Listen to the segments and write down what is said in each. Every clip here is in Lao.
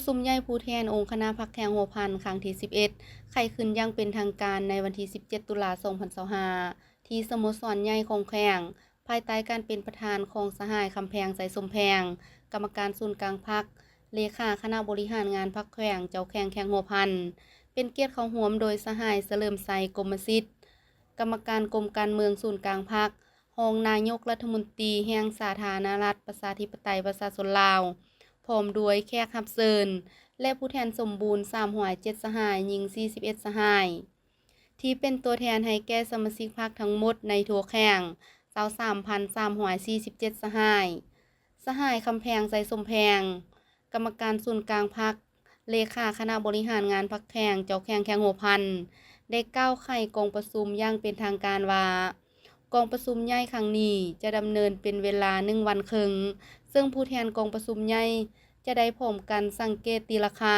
ຊຸມໃຫຍ່ຜູ້ແທນອົງຄະນະພັກແຂວງຫົວພັນ ຄັ້ງທີສິບເອັດ ໄຂຂຶ້ນຢ່າງເປັນທາງການໃນວັນທີສິບເຈັດ ຕຸລາ ສອງພັນຊາວຫ້າ ທີ່ສະໂມສອນໃຫຍ່ຂອງແຂວງ ພາຍໃຕ້ການເປັນປະທານຂອງສະຫາຍ ຄຳແພງ ໄຊສົມແພງ ກຳມະການສູນກາງພັກ, ເລຂາຄະນະບໍລິຫານງານພັກແຂວງ, ເຈົ້າແຂວງແຂວງຫົວພັນ, ເປັນກຽດເຂົ້າຮ່ວມໂດຍສະຫາຍ ສະເຫຼີມໄຊ ກົມມະສິດ ກຳມະການກົມການເມືອງສູນກາງພັກ, ຮອງນາຍົກລັດຖະມົນຕີແຫ່ງສາທາລະນະລັດ ປະຊາທິປະໄຕ ປະຊາຊົນລາວ ພ້ອມດ້ວຍແຂກຮັບເຊີນ ແລະ ຜູ້ແທນສົມບູນ ສາມຮ້ອຍເຈັດສະຫາຍ, ຍິງ ສີ່ສິບເອັດສະຫາຍ ທີ່ເປັນຕົວແທນໃຫ້ແກ່ສະມາຊິກພັກທັງໝົດໃນທົ່ວແຂວງ ຊາວສາມພັນສາມຮ້ອຍສີ່ສິບເຈັດສະຫາຍ. ສະຫາຍ ຄຳແພງ ໄຊສົມແພງ ກຳມະການສູນກາງພັກ, ເລຂາຄະນະບໍລິຫານງານພັກແຂວງ, ເຈົ້າແຂວງແຂວງຫົວພັນ ໄດ້ກ່າວໄຂກອງປະຊຸມຢ່າງເປັນທາງການວ່າ ກອງປະຊຸມໃຫຍ່ຄັ້ງນີ້ຈະດຳເນີນເປັນເວລາໜຶ່ງວັນເຄິ່ງ, ເຊິ່ງຜູ້ແທນກອງປະຊຸມໃຫຍ່ຈະໄດ້ພ້ອມກັນສັງເກດຕີລາຄາ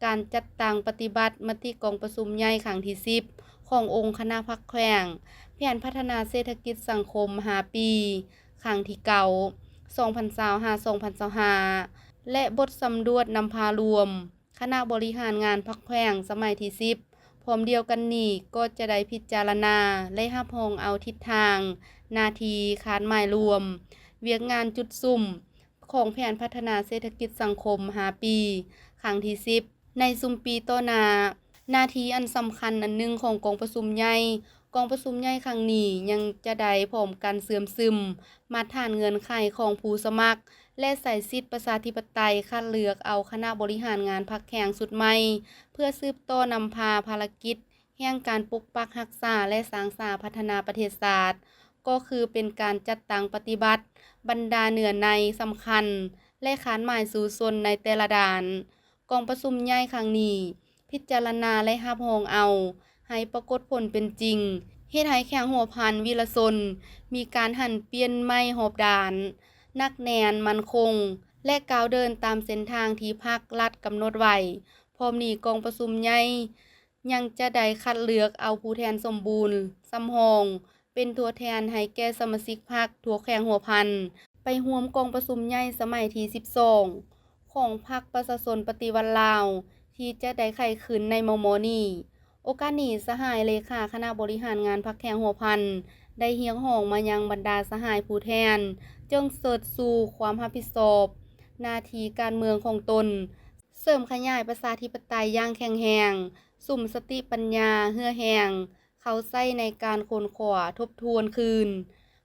ການຈັດຕັ້ງປະຕິບັດມະຕິກອງປະຊຸມໃຫຍ່ຄັ້ງທີສິບ ຂອງອົງຄະນະພັກແຂວງ, ແຜນພັດທະນາເສດຖະກິດສັງຄົມຫ້າປີ ຄັ້ງທີເກົ້າ ສອງພັນຊາວຫ້າ ສອງພັນຊາວຫ້າ ແລະ ບົດສຳຫຼວດນຳພາລວມຄະນະບໍລິຫານງານພັກແຂວງສະໄໝທີສິບ. ພ້ອມດຽວກັນນີ້ກໍຈະໄດ້ພິຈາລະນາ ແລະ ຮັບຮອງເອົາທິດທາງ, ໜ້າທີ່, ຄາດໝາຍລວມ, ວຽກງານຈຸດສຸມ ຂອງແຜນພັດທະນາເສດຖະກິດສັງຄົມຫ້າປີ ຄັ້ງທີສິບ ໃນຊຸມປີຕໍ່ໜ້າ. ໜ້າທີ່ອັນສຳຄັນອັນໜຶ່ງຂອງກອງປະຊຸມໃຫຍ່, ກອງປະຊຸມໃຫຍ່ຄັ້ງນີ້ຍັງຈະໄດ້ພ້ອມກັນເຊື່ອມຊຶມມາດຖານເງື່ອນໄຂຂອງຜູ້ສະໝັກ ແລະ ໃຊ້ສິດປະຊາທິປະໄຕຄັດເລືອກເອົາຄະນະບໍລິຫານງານພັກແຂວງຊຸດໃໝ່ ເພື່ອສືບຕໍ່ນຳພາພາລະກິດ ແຫ່ງການປົກປັກຮັກສາ ແລະ ສ້າງສາພັດທະນາປະເທດຊາດ ກໍຄືເປັນການຈັດຕັ້ງປະຕິບັດບັນດາເນື້ອໃນສຳຄັນ ແລະ ຄາດໝາຍສູ້ຊົນໃນແຕ່ລະດ້ານ. ກອງປະຊຸມໃຫຍ່ຄັ້ງນີ້ພິຈາລະນາ ແລະ ຮັບຮອງເອົາໃຫ້ປາກົດຜົນເປັນຈິງ, ເຮັດໃຫ້ແຂວງຫົວພັນວິລະຊົນມີການຫັນປ່ຽນໃໝ່ຮອບດ້ານ, ໜັກແໜ້ນ, ໝັ້ນຄົງ ແລະ ກ້າວເດີນຕາມເສັ້ນທາງທີ່ພັກລັດກຳນົດໄວ້. ພ້ອມນີ້ ກອງປະຊຸມໃຫຍ່ ຍັງຈະໄດ້ຄັດເລືອກເອົາຜູ້ແທນສົມບູນສຳຮອງ ເປັນຕົວແທນໃຫ້ແກ່ສະມາຊິກພັກທົ່ວແຂວງຫົວພັນ ໄປຮ່ວມກອງປະຊຸມໃຫຍ່ສະໄໝທີສິບສອງ ຂອງພັກປະຊາຊົນປະຕິວັດລາວ ທີ່ຈະໄດ້ໄຂຂຶ້ນໃນມໍ່ໆນີ້. ໂອກາດນີ້ ສະຫາຍເລຂາຄະນະບໍລິຫານງານພັກແຂວງຫົວພັນ ໄດ້ຮຽກຮ້ອງມາຍັງບັນດາສະຫາຍຜູ້ແທນ ຈົ່ງເຊີດຊູຄວາມຮັບຜິດຊອບໜ້າທີ່ການເມືອງຂອງຕົນ, ເສີມຂະຫຍາຍປະຊາທິປະໄຕຢ່າງແຂງແຮງ, ສຸມສະຕິປັນຍາເຫື່ອແຮງເຂົ້າໃຊ້ໃນການຄົ້ນຄວ້າທົບທວນຄືນ,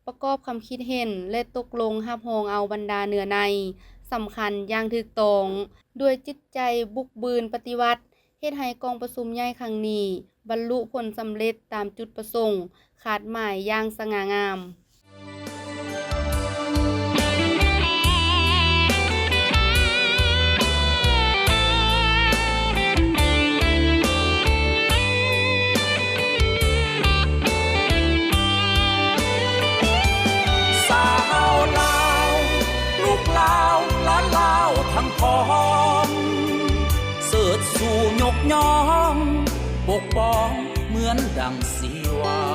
ປະກອບຄຳຄິດເຫັນ ແລະ ຕົກລົງຮັບຮອງເອົາບັນດາເນື້ອໃນສຳຄັນຢ່າງຖືກຕ້ອງ, ດ້ວຍຈິດໃຈບຸກບືນປະຕິວັດ, ເຮັດໃຫ້ກອງປະຊຸມໃຫຍ່ຄັ້ງນີ້ບັນລຸຜົນສຳເລັດຕາມຈຸດປະສົງຄາດໝາຍຢ່າງສະຫງ່າງາມ. ສາວລາວ ລູກລາວ ຫຼານລາວທັງພ້ອມ ເຊີດຊູຍົກຍ້ອງ ປົກປ້ອງເໝືອນດັ່ງຊີວາ.